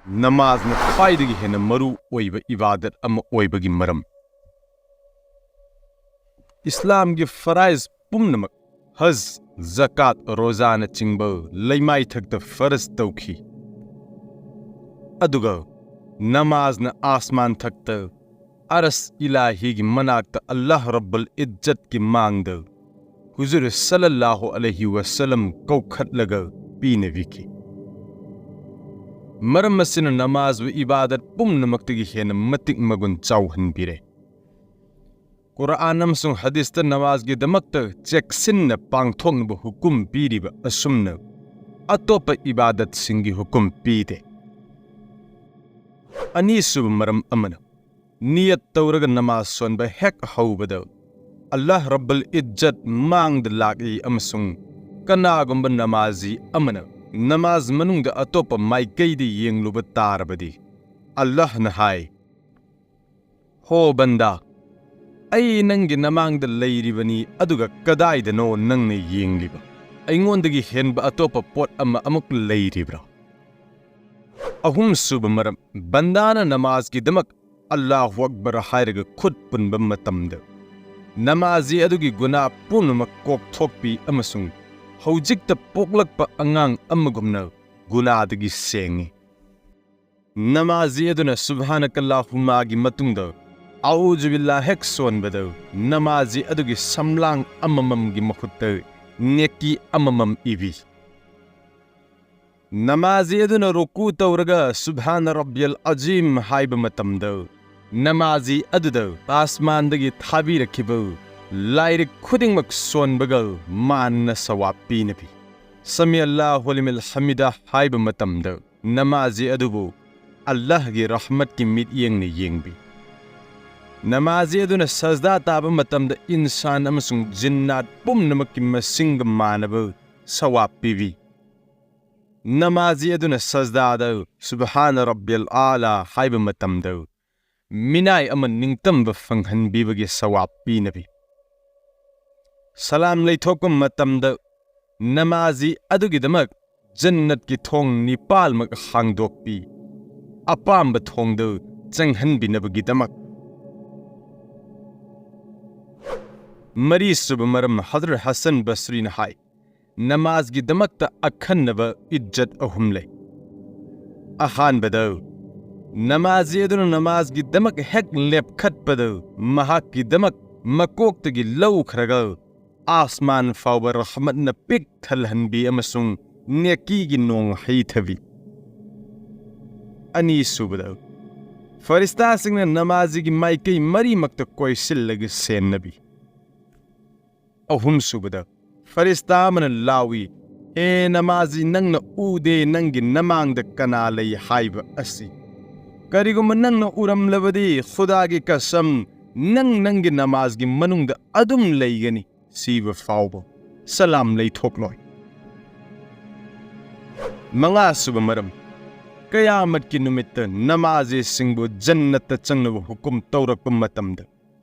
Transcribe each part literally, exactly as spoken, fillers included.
ꯅꯃꯥꯖꯅ ꯈ꯭ꯋꯥꯏꯗꯒꯤ ꯍꯦꯟꯅ ꯃꯔꯨ ꯑꯣꯏꯕ ꯏꯕꯥꯗꯠ ꯑꯃ ꯑꯣꯏꯕꯒꯤ ꯃꯔꯝ꯫ ꯏꯁꯂꯥꯝꯒꯤ ꯐꯔꯥꯏꯖ ꯄꯨꯝꯅꯃꯛ, ꯍꯖ, ꯖꯀꯥꯠ, ꯔꯣꯖꯥꯅꯆꯤꯡꯕ ꯂꯩꯃꯥꯏꯊꯛꯇ ꯐꯔꯖ ꯇꯧꯈꯤ꯫ ꯑꯗꯨꯒ ꯅꯃꯥꯖꯅ ꯑꯥꯁꯃꯥꯟ ꯊꯛꯇ ꯑꯔꯁ ꯏꯂꯥꯍꯤꯒꯤ ꯃꯅꯥꯛꯇ ꯑꯜꯂꯥꯍ ꯔꯕ꯭ꯕꯨꯜ ꯏꯖꯠꯀꯤ ꯃꯥꯡꯗ ꯍꯨꯖꯨꯔ ꯁꯜꯂꯜꯂꯥꯍꯨ ꯑꯂꯩꯍꯤ ꯋꯁꯜꯂꯝ ꯀꯧꯈꯠꯂꯒ ꯄꯤꯅꯕꯤꯈꯤ꯫ ꯃꯔꯝ ꯑꯁꯤꯅ ꯅꯃꯥꯖꯕꯨ ꯏꯕꯥꯗꯠ ꯄꯨꯝꯅꯃꯛꯇꯒꯤ ꯍꯦꯟꯅ ꯃꯇꯤꯛ ꯃꯒꯨꯟ ꯆꯥꯎꯍꯟꯕꯤꯔꯦ꯫ ꯀꯨꯔꯑꯥꯟ ꯑꯃꯁꯨꯡ ꯍꯗꯤꯁꯇ ꯅꯃꯥꯖꯒꯤꯗꯃꯛꯇ ꯆꯦꯛꯁꯤꯟꯅ ꯄꯥꯡꯊꯣꯛꯅꯕ ꯍꯨꯀꯨꯝ ꯄꯤꯔꯤꯕ ꯑꯁꯨꯝꯅ ꯑꯇꯣꯞꯄ ꯏꯕꯥꯗꯠꯁꯤꯡꯒꯤ ꯍꯨꯀꯨꯝ ꯄꯤꯗꯦ꯫ ꯑꯅꯤꯁꯨꯕ ꯃꯔꯝ ꯑꯃꯅ, ꯅꯤꯌꯠ ꯇꯧꯔꯒ ꯅꯃꯥꯖ ꯁꯣꯟꯕ ꯍꯦꯛ ꯍꯧꯕꯗ ꯑꯜꯂꯥꯍ ꯔꯕ꯭ꯕꯨꯜ ꯏꯖꯠ ꯃꯥꯡꯗ ꯂꯥꯛꯏ ꯑꯃꯁꯨꯡ ꯀꯅꯥꯒꯨꯝꯕ ꯅꯃꯥꯖꯤ ꯑꯃꯅ ꯅꯃꯥꯖ ꯃꯅꯨꯡꯗ ꯑꯇꯣꯞꯄ ꯃꯥꯏꯀꯩꯗ ꯌꯦꯡꯂꯨꯕ ꯇꯥꯔꯕꯗꯤ, ꯑꯜꯂꯥꯍꯅ ꯍꯥꯏ, "ꯍꯣ ꯕꯟꯗꯥ, ꯑꯩ ꯅꯪꯒꯤ ꯅꯃꯥꯡꯗ ꯂꯩꯔꯤꯕꯅꯤ, ꯑꯗꯨꯒ ꯀꯗꯥꯏꯗꯅꯣ ꯅꯪꯅ ꯌꯦꯡꯂꯤꯕ? ꯑꯩꯉꯣꯟꯗꯒꯤ ꯍꯦꯟꯕ ꯑꯇꯣꯞꯄ ꯄꯣꯠ ꯑꯃ ꯑꯃꯨꯛ ꯂꯩꯔꯤꯕ꯭ꯔꯥ?" ꯑꯍꯨꯝꯁꯨꯕ ꯃꯔꯝ, ꯕꯟꯗꯥꯅ ꯅꯃꯥꯖꯒꯤꯗꯃꯛ "ꯑꯜꯂꯥꯍꯨ ꯑꯛꯕꯔ" ꯍꯥꯏꯔꯒ ꯈꯨꯠ ꯄꯨꯟꯕ ꯃꯇꯝꯗ, ꯅꯃꯥꯖꯤ ꯑꯗꯨꯒꯤ ꯒꯨꯅꯥ ꯄꯨꯝꯅꯃꯛ ꯀꯣꯛꯊꯣꯛꯄꯤ ꯑꯃꯁꯨꯡ ꯍꯧꯖꯤꯛꯇ ꯄꯣꯛꯂꯛꯄ ꯑꯉꯥꯡ ꯑꯃꯒꯨꯝꯅ ꯒꯨꯅꯥꯗꯒꯤ ꯁꯦꯡꯉꯤ꯫ ꯅꯃꯥꯖꯤ ꯑꯗꯨꯅ ꯁꯨꯕꯍꯥꯅꯀꯜꯂꯥꯍꯨꯝꯃꯥꯒꯤ ꯃꯇꯨꯡꯗ ꯑꯎꯖꯨꯕꯤꯜꯂꯥ ꯍꯦꯛ ꯁꯣꯟꯕꯗ, ꯅꯃꯥꯖꯤ ꯑꯗꯨꯒꯤ ꯁꯝꯂꯥꯡ ꯑꯃꯃꯝꯒꯤ ꯃꯍꯨꯠꯇ ꯅꯦꯀꯤ ꯑꯃꯃꯝ ꯏꯕꯤ꯫ ꯅꯃꯥꯖꯤ ꯑꯗꯨꯅ ꯔꯨꯀꯨ ꯇꯧꯔꯒ "ꯁꯨꯕꯍꯥꯅ ꯔꯕ꯭ꯕꯤꯌꯜ ꯑꯖꯤꯝ" ꯍꯥꯏꯕ ꯃꯇꯝꯗ, ꯅꯃꯥꯖꯤ ꯑꯗꯨꯗ ꯑꯥꯁꯃꯥꯟꯗꯒꯤ ꯊꯥꯕꯤꯔꯛꯈꯤꯕ ꯂꯥꯏꯔꯤꯛ ꯈꯨꯗꯤꯡꯃꯛ ꯁꯣꯟꯕꯒ ꯃꯥꯟꯅ ꯁꯋꯥꯕ ꯄꯤꯅꯕꯤ꯫ "ꯁꯃꯤ ꯑꯜꯂꯥꯍꯨ ꯂꯤꯃꯟ ꯍꯃꯤꯗꯥ" ꯍꯥꯏꯕ ꯃꯇꯝꯗ, ꯅꯃꯥꯖꯤ ꯑꯗꯨꯕꯨ ꯑꯜꯂꯥꯍꯒꯤ ꯔꯍꯃꯠꯀꯤ ꯃꯤꯠꯌꯦꯡꯅ ꯌꯦꯡꯕꯤ꯫ ꯅꯃꯥꯖꯤ ꯑꯗꯨꯅ ꯁꯖꯗꯥ ꯇꯥꯕ ꯃꯇꯝꯗ ꯏꯟꯁꯥꯟ ꯑꯃꯁꯨꯡ ꯖꯤꯟꯅꯥꯠ ꯄꯨꯝꯅꯃꯛꯀꯤ ꯃꯁꯤꯡꯒ ꯃꯥꯟꯅꯕ ꯁꯋꯥꯕ ꯄꯤꯕꯤ꯫ ꯅꯃꯥꯖꯤ ꯑꯗꯨꯅ ꯁꯖꯗꯥꯗ "ꯁꯨꯕꯍꯥꯅ ꯔꯕ꯭ꯕꯤꯌꯜ ꯑꯥꯂꯥ" ꯍꯥꯏꯕ ꯃꯇꯝꯗ, ꯃꯤꯅꯥꯏ ꯑꯃ ꯅꯤꯡꯇꯝꯕ ꯐꯪꯍꯟꯕꯤꯕꯒꯤ ꯁꯋꯥꯕ ꯄꯤꯅꯕꯤ꯫ ꯁꯂꯥꯝ ꯂꯩꯊꯣꯛꯄ ꯃꯇꯝꯗ, ꯅꯃꯥꯖꯤ ꯑꯗꯨꯒꯤꯗꯃꯛ ꯖꯟꯅꯠꯀꯤ ꯊꯣꯡ ꯅꯤꯄꯥꯜꯃꯛ ꯍꯥꯡꯗꯣꯛꯄꯤ꯫ ꯑꯄꯥꯝꯕ ꯊꯣꯡꯗ ꯆꯪꯍꯟꯕꯤꯅꯕꯒꯤꯗꯃꯛ꯫ ꯃꯔꯤꯁꯨꯕ ꯃꯔꯝ, ꯍꯖꯔꯠ ꯍꯁꯟ ꯕꯁꯔꯤꯅ ꯍꯥꯏ, ꯅꯃꯥꯖꯒꯤꯗꯃꯛꯇ ꯑꯈꯟꯅꯕ ꯏꯖꯠ ꯑꯍꯨꯝ ꯂꯩ꯫ ꯑꯍꯥꯟꯕꯗ, ꯅꯃꯥꯖꯤ ꯑꯗꯨꯅ ꯅꯃꯥꯖꯒꯤꯗꯃꯛ ꯍꯦꯛ ꯂꯦꯞꯈꯠꯄꯗ ꯃꯍꯥꯛꯀꯤꯗꯃꯛ ꯃꯀꯣꯛꯇꯒꯤ ꯂꯧꯈ꯭ꯔꯒ ꯑꯥꯁꯃꯥꯟ ꯐꯥꯎꯕ ꯔꯍꯃꯠꯅ ꯄꯤꯛ ꯊꯜꯍꯟꯕꯤ ꯑꯃꯁꯨꯡ ꯅꯦꯀꯤꯒꯤ ꯅꯣꯡ ꯍꯩꯊꯕꯤ꯫ ꯑꯅꯤꯁꯨꯕꯗ, ꯐꯔꯤꯁꯇꯥꯁꯤꯡꯅ ꯅꯃꯥꯖꯤꯒꯤ ꯃꯥꯏꯀꯩ ꯃꯔꯤꯃꯛꯇ ꯀꯣꯏꯁꯤꯜꯂꯒ ꯁꯦꯟꯅꯕꯤ꯫ ꯑꯍꯨꯝꯁꯨꯕꯗ, ꯐꯔꯤꯁꯇꯥ ꯑꯃꯅ ꯂꯥꯎꯏ, "ꯍꯦ ꯅꯃꯥꯖꯤ, ꯅꯪꯅ ꯎꯗꯦ, ꯅꯪꯒꯤ ꯅꯃꯥꯡꯗ ꯀꯅꯥ ꯂꯩ ꯍꯥꯏꯕ ꯑꯁꯤ? ꯀꯔꯤꯒꯨꯝꯕ ꯅꯪꯅ ꯎꯔꯝꯂꯕꯗꯤ, ꯈꯨꯗꯥꯒꯤ ꯀꯁꯝ, ꯅꯪ ꯅꯪꯒꯤ ꯅꯃꯥꯖꯒꯤ ꯃꯅꯨꯡꯗ ꯑꯗꯨꯝ ꯂꯩꯒꯅꯤ, ꯁꯤꯕ ꯐꯥꯎꯕ꯫ ꯁꯂꯥꯝ ꯂꯩꯊꯣꯛꯂꯣꯏ"꯫ ꯃꯉꯥꯁꯨꯕ ꯃꯔꯝ, ꯀꯌꯥꯃꯠꯀꯤ ꯅꯨꯃꯤꯠꯇ ꯅꯃꯥꯖꯤꯁꯤꯡꯕꯨ ꯖꯟꯅꯠꯇ ꯆꯪꯅꯕ ꯍꯨꯀꯨꯝ ꯇꯧꯔꯛꯄ ꯃꯇꯝꯗ,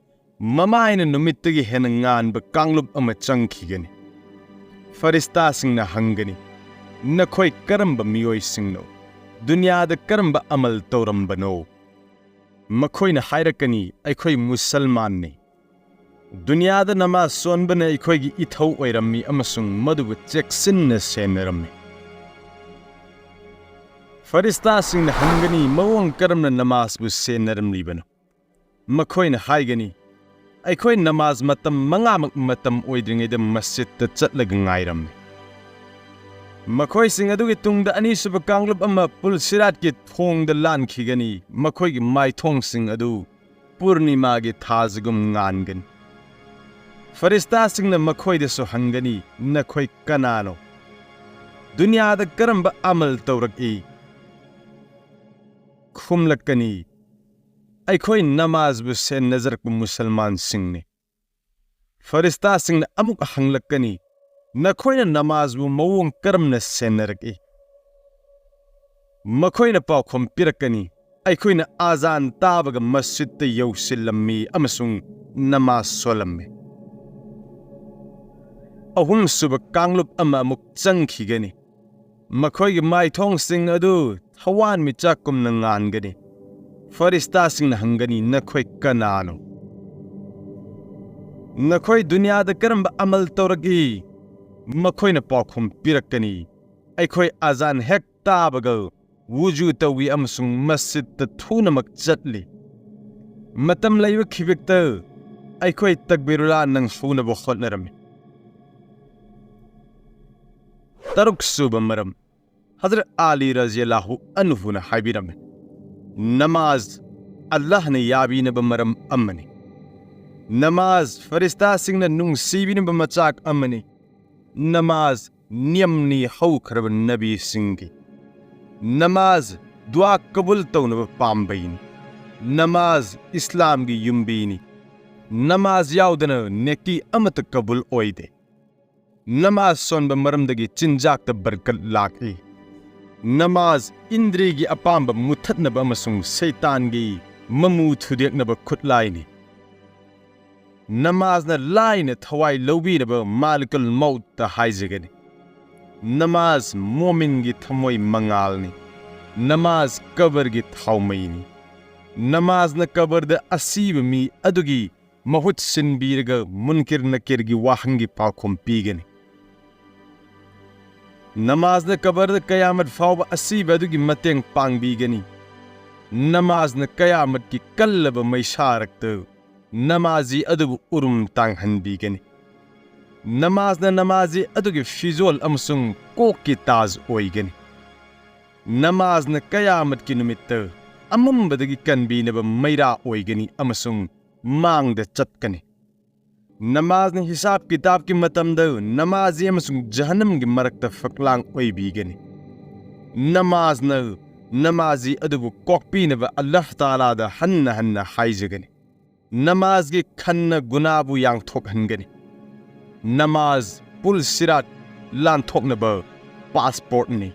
ꯃꯃꯥꯏꯅ ꯅꯨꯃꯤꯠꯇꯒꯤ ꯍꯦꯟꯅ ꯉꯥꯟꯕ ꯀꯥꯡꯂꯨꯞ ꯑꯃ ꯆꯪꯈꯤꯒꯅꯤ꯫ ꯐꯔꯤꯁꯇꯥꯁꯤꯡꯅ ꯍꯪꯒꯅꯤ, "ꯅꯈꯣꯏ ꯀꯔꯝꯕ ꯃꯤꯑꯣꯏꯁꯤꯡꯅꯣ? ꯗꯨꯅꯤꯌꯥꯗ ꯀꯔꯝꯕ ꯑꯃꯜ ꯇꯧꯔꯝꯕꯅꯣ?" ꯃꯈꯣꯏꯅ ꯍꯥꯏꯔꯛꯀꯅꯤ, "ꯑꯩꯈꯣꯏ ꯃꯨꯁꯜꯃꯥꯟꯅꯤ꯫ ꯗꯨꯅꯤꯌꯥꯗ ꯅꯃꯥꯖ ꯁꯣꯟꯕꯅ ꯑꯩꯈꯣꯏꯒꯤ ꯏꯊꯧ ꯑꯣꯏꯔꯝꯃꯤ ꯑꯃꯁꯨꯡ ꯃꯗꯨꯕꯨ ꯆꯦꯛꯁꯤꯟꯅ ꯁꯦꯟꯅꯔꯝꯃꯤ"꯫ ꯐꯔꯤꯁꯇꯥꯁꯤꯡꯅ ꯍꯪꯒꯅꯤ, "ꯃꯑꯣꯡ ꯀꯔꯝꯅ ꯅꯃꯥꯖꯕꯨ ꯁꯦꯟꯅꯔꯝꯂꯤꯕꯅꯣ?" ꯃꯈꯣꯏꯅ ꯍꯥꯏꯒꯅꯤ, "ꯑꯩꯈꯣꯏ ꯅꯃꯥꯖ ꯃꯇꯝ ꯃꯉꯥꯃꯛ ꯃꯇꯝ ꯑꯣꯏꯗ꯭ꯔꯤꯉꯩꯗ ꯃꯁꯖꯤꯗꯇ ꯆꯠꯂꯒ ꯉꯥꯏꯔꯝꯃꯤ"꯫ ꯃꯈꯣꯏꯁꯤꯡ ꯑꯗꯨꯒꯤ ꯇꯨꯡꯗ ꯑꯅꯤꯁꯨꯕ ꯀꯥꯡꯂꯨꯞ ꯑꯃ ꯄꯨꯜꯁꯤꯔꯥꯠꯀꯤ ꯊꯣꯡꯗ ꯂꯥꯟꯈꯤꯒꯅꯤ, ꯃꯈꯣꯏꯒꯤ ꯃꯥꯏꯊꯣꯡꯁꯤꯡ ꯑꯗꯨ ꯄꯨꯔꯅꯤꯃꯥꯒꯤ ꯊꯥꯖꯒꯨꯝ ꯉꯥꯟꯒꯅꯤ꯫ ꯐꯔꯤꯁꯇꯥꯁꯤꯡꯅ ꯃꯈꯣꯏꯗꯁꯨ ꯍꯪꯒꯅꯤ, "ꯅꯈꯣꯏ ꯀꯅꯥꯅꯣ? ꯗꯨꯅꯤꯌꯥꯗ ꯀꯔꯝꯕ ꯑꯃꯜ ꯇꯧꯔꯛꯏ?" ꯈꯨꯝꯂꯛꯀꯅꯤ, "ꯑꯩꯈꯣꯏ ꯅꯃꯥꯖꯕꯨ ꯁꯦꯟꯅꯖꯔꯛꯄ ꯃꯨꯁꯜꯃꯥꯟꯁꯤꯡꯅꯤ"꯫ ꯐꯔꯤꯁꯇꯥꯁꯤꯡꯅ ꯑꯃꯨꯛ ꯍꯪꯂꯛꯀꯅꯤ, "ꯅꯈꯣꯏꯅ ꯅꯃꯥꯖꯕꯨ ꯃꯑꯣꯡ ꯀꯔꯝꯅ ꯁꯦꯟꯅꯔꯛꯏ?" ꯃꯈꯣꯏꯅ ꯄꯥꯎꯈꯨꯝ ꯄꯤꯔꯛꯀꯅꯤ, "ꯑꯩꯈꯣꯏꯅ ꯑꯖꯥꯟ ꯇꯥꯕꯒ ꯃꯁꯖꯤꯗꯇ ꯌꯧꯁꯤꯜꯂꯝꯃꯤ ꯑꯃꯁꯨꯡ ꯅꯃꯥꯖ ꯁꯣꯜꯂꯝꯃꯤ"꯫ ꯑꯍꯨꯝꯁꯨꯕ ꯀꯥꯡꯂꯨꯞ ꯑꯃ ꯑꯃꯨꯛ ꯆꯪꯈꯤꯒꯅꯤ꯫ ꯃꯈꯣꯏꯒꯤ ꯃꯥꯏꯊꯣꯡꯁꯤꯡ ꯑꯗꯨ ꯊꯋꯥꯟꯃꯤꯆꯥꯛꯀꯨꯝꯅ ꯉꯥꯟꯒꯅꯤ꯫ ꯐꯔꯤꯁꯇꯥꯁꯤꯡꯅ ꯍꯪꯒꯅꯤ, "ꯅꯈꯣꯏ ꯀꯅꯥꯅꯣ? ꯅꯈꯣꯏ ꯗꯨꯅꯤꯌꯥꯗ ꯀꯔꯝꯕ ꯑꯃꯜ ꯇꯧꯔꯛꯏ?" ꯃꯈꯣꯏꯅ ꯄꯥꯎꯈꯨꯝ ꯄꯤꯔꯛꯀꯅꯤ, "ꯑꯩꯈꯣꯏ ꯑꯖꯥꯟ ꯍꯦꯛ ꯇꯥꯕꯒ ꯋꯨꯖꯨ ꯇꯧꯏ ꯑꯃꯁꯨꯡ ꯃꯁꯖꯤꯗꯇ ꯊꯨꯅꯃꯛ ꯆꯠꯂꯤ꯫ ꯃꯇꯝ ꯂꯩꯕ ꯈꯤꯕꯤꯛꯇ ꯑꯩꯈꯣꯏ ꯇꯛꯕꯤꯔꯨꯜꯂꯥ ꯅꯪꯍꯧꯅꯕ ꯍꯣꯠꯅꯔꯝꯃꯤ"꯫ ꯇꯔꯨꯛ ꯁꯨꯕ ꯃꯔꯝ, ꯍꯖꯔꯠ ꯑꯂꯤ ꯔꯖꯤꯌꯜꯂꯥꯍꯨ ꯑꯟꯍꯨꯅ ꯍꯥꯏꯕꯤꯔꯝꯃꯤ, "ꯅꯃꯥꯖ ꯑꯜꯂꯥꯍꯅ ꯌꯥꯕꯤꯅꯕ ꯃꯔꯝ ꯑꯃꯅꯤ꯫ ꯅꯃꯥꯖ ꯐꯔꯤꯁꯇꯥꯁꯤꯡꯅ ꯅꯨꯡꯁꯤꯕꯤꯅꯕ ꯃꯆꯥꯛ ꯑꯃꯅꯤ꯫ ꯅꯃꯥꯖ ꯅꯤꯌꯝꯅꯤ ꯍꯧꯈ꯭ꯔꯕ ꯅꯕꯤꯁꯤꯡꯒꯤ꯫ ꯅꯃꯥꯖ ꯗꯨꯋꯥ ꯀꯕꯨꯜ ꯇꯧꯅꯕ ꯄꯥꯝꯕꯩꯅꯤ꯫ ꯅꯃꯥꯖ ꯏꯁꯂꯥꯝꯒꯤ ꯌꯨꯝꯕꯤꯅꯤ꯫ ꯅꯃꯥꯖ ꯌꯥꯎꯗꯅ ꯅꯦꯀꯤ ꯑꯃꯠꯇ ꯀꯕꯨꯜ ꯑꯣꯏꯗꯦ꯫ ꯅꯃꯥꯖ ꯁꯣꯟꯕ ꯃꯔꯝꯗꯒꯤ ꯆꯤꯟꯖꯥꯛꯇ ꯕꯔꯀꯠ ꯂꯥꯛꯏ꯫ ꯅꯃꯥꯖ ꯏꯟꯗ꯭ꯔꯤꯒꯤ ꯑꯄꯥꯝꯕ ꯃꯨꯊꯠꯅꯕ ꯑꯃꯁꯨꯡ ꯁꯩꯇꯥꯟꯒꯤ ꯃꯃꯨ ꯊꯨꯗꯦꯛꯅꯕ ꯈꯨꯠꯂꯥꯏꯅꯤ꯫ ꯅꯃꯥꯖꯅ ꯂꯥꯏꯅ ꯊꯋꯥꯏ ꯂꯧꯕꯤꯅꯕ ꯃꯥꯂꯤꯀꯜ ꯃꯧꯠꯇ ꯍꯥꯏꯖꯒꯅꯤ꯫ ꯅꯃꯥꯖ ꯃꯣꯃꯤꯟꯒꯤ ꯊꯃꯣꯏ ꯃꯉꯥꯜꯅꯤ꯫ ꯅꯃꯥꯖ ꯀꯕꯔꯒꯤ ꯊꯥꯎꯃꯩꯅꯤ꯫ ꯅꯃꯥꯖꯅ ꯀꯕꯔꯗ ꯑꯁꯤꯕ ꯃꯤ ꯑꯗꯨꯒꯤ ꯃꯍꯨꯠ ꯁꯤꯟꯕꯤꯔꯒ ꯃꯨꯟꯀꯤꯔ ꯅꯀꯤꯔꯒꯤ ꯋꯥꯍꯪꯒꯤ ꯄꯥꯎꯈꯨꯝ ꯄꯤꯒꯅꯤ꯫ ꯅꯃꯥꯖꯅ ꯀꯕꯔꯗ ꯀꯌꯥꯃꯠ ꯐꯥꯎꯕ ꯑꯁꯤꯕ ꯑꯗꯨꯒꯤ ꯃꯇꯦꯡ ꯄꯥꯡꯕꯤꯒꯅꯤ꯫ ꯅꯃꯥꯖꯅ ꯀꯌꯥꯃꯠꯀꯤ ꯀꯜꯂꯕ ꯃꯩꯁꯥꯔꯛꯇ ꯅꯃꯥꯖꯤ ꯑꯗꯨꯕꯨ ꯎꯔꯨꯝ ꯇꯥꯡꯍꯟꯕꯤꯒꯅꯤ꯫ ꯅꯃꯥꯖꯅ ꯅꯃꯥꯖꯤ ꯑꯗꯨꯒꯤ ꯐꯤꯖꯣꯜ ꯑꯃꯁꯨꯡ ꯀꯣꯛꯀꯤ ꯇꯥꯖ ꯑꯣꯏꯒꯅꯤ꯫ ꯅꯃꯥꯖꯅ ꯀꯌꯥꯃꯠꯀꯤ ꯅꯨꯃꯤꯠꯇ ꯑꯃꯝꯕꯗꯒꯤ ꯀꯟꯕꯤꯅꯕ ꯃꯩꯔꯥ ꯑꯣꯏꯒꯅꯤ ꯑꯃꯁꯨꯡ ꯃꯥꯡꯗ ꯆꯠꯀꯅꯤ꯫ ꯅꯃꯥꯖꯅ ꯍꯤꯁꯥꯕ ꯀꯤꯇꯥꯕꯀꯤ ꯃꯇꯝꯗ ꯅꯃꯥꯖꯤ ꯑꯃꯁꯨꯡ ꯖꯍꯟꯅꯝꯒꯤ ꯃꯔꯛꯇ ꯐꯛꯂꯥꯡ ꯑꯣꯏꯕꯤꯒꯅꯤ꯫ ꯅꯃꯥꯖꯅ ꯅꯃꯥꯖꯤ ꯑꯗꯨꯕꯨ ꯀꯣꯛꯄꯤꯅꯕ ꯑꯜꯂꯥꯍ ꯇꯥꯂꯥꯗ ꯍꯟꯅ ꯍꯟꯅ ꯍꯥꯏꯖꯒꯅꯤ꯫ ꯅꯃꯥꯖꯒꯤ ꯈꯟꯅ ꯒꯨꯅꯥꯕꯨ ꯌꯥꯡꯊꯣꯛꯍꯟꯒꯅꯤ꯫ ꯅꯃꯥꯖ ꯄꯨꯜ ꯁꯤꯔꯥꯠ ꯂꯥꯟꯊꯣꯛꯅꯕ ꯄꯥꯁꯄꯣꯔꯠꯅꯤ꯫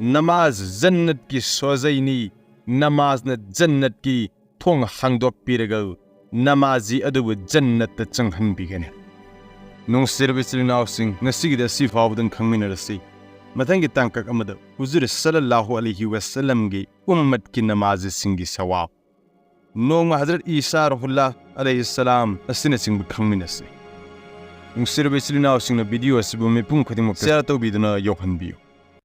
ꯅꯃꯥꯖ ꯖꯟꯅꯠꯀꯤ ꯁꯣꯖꯩꯅꯤ꯫ ꯅꯃꯥꯖꯅ ꯖꯟꯅꯠꯀꯤ ꯊꯣꯡ ꯍꯥꯡꯗꯣꯛꯄꯤꯔꯒ ꯅꯃꯥꯖꯤ ꯑꯗꯨꯕꯨ ꯖꯟꯅꯠꯇ ꯆꯪꯍꯟꯕꯤꯒꯅꯤ꯫ ꯅꯨꯡꯁꯤꯔꯕ ꯏꯆꯤꯜ ꯏꯅꯥꯎꯁꯤꯡ, ꯉꯁꯤꯒꯤꯗꯤ ꯑꯁꯤ ꯐꯥꯎꯕꯗꯪ ꯈꯪꯃꯤꯟꯅꯔꯁꯤ꯫ ꯃꯊꯪꯒꯤ ꯇꯥꯡꯀꯛ ꯑꯃꯗ ꯍꯨꯖꯨꯔ ꯁꯜꯂꯜꯂꯥꯍꯨ ꯑꯂꯩꯍꯤ ꯋꯁꯜꯂꯝꯒꯤ ꯎꯝꯃꯠꯀꯤ ꯅꯃꯥꯖꯤꯁꯤꯡꯒꯤ ꯁꯋꯥꯕ, ꯅꯣꯡꯃ ꯍꯖꯔꯠ ꯏꯁꯥ ꯔꯨꯍꯨꯜꯂꯥ ꯑꯂꯩꯍꯤ ꯁꯂꯥꯝ ꯑꯁꯤꯅꯆꯤꯡꯕ ꯈꯪꯃꯤꯟꯅꯁꯤ꯫ ꯅꯨꯡꯁꯤꯔꯕ ꯏꯆꯤꯜ ꯏꯅꯥꯎꯁꯤꯡꯅ video ꯑꯁꯤꯕꯨ ꯃꯤꯄꯨꯝ ꯈꯨꯗꯤꯡꯃꯛꯇ share ꯇꯧꯕꯤꯗꯨꯅ ꯌꯧꯍꯟꯕꯤꯌꯨ꯫